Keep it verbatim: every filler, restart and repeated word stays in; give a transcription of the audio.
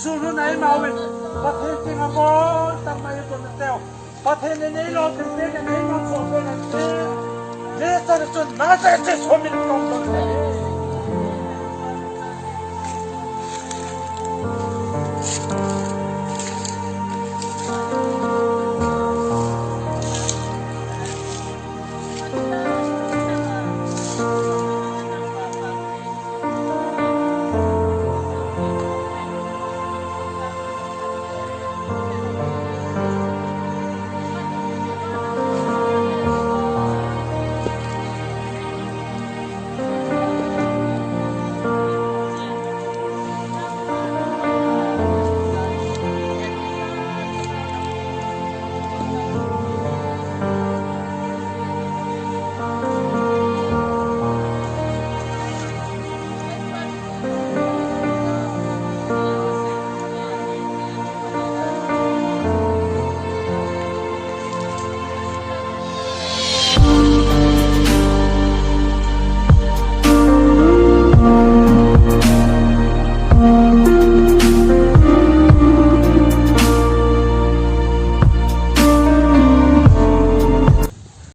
Suru nai mawin. Pathe tinga bol tang mai ko na teo. Pathe ne ne lo te ne ne mo so ne ne. Ne sa ne sun ma sa ne so min ko ne.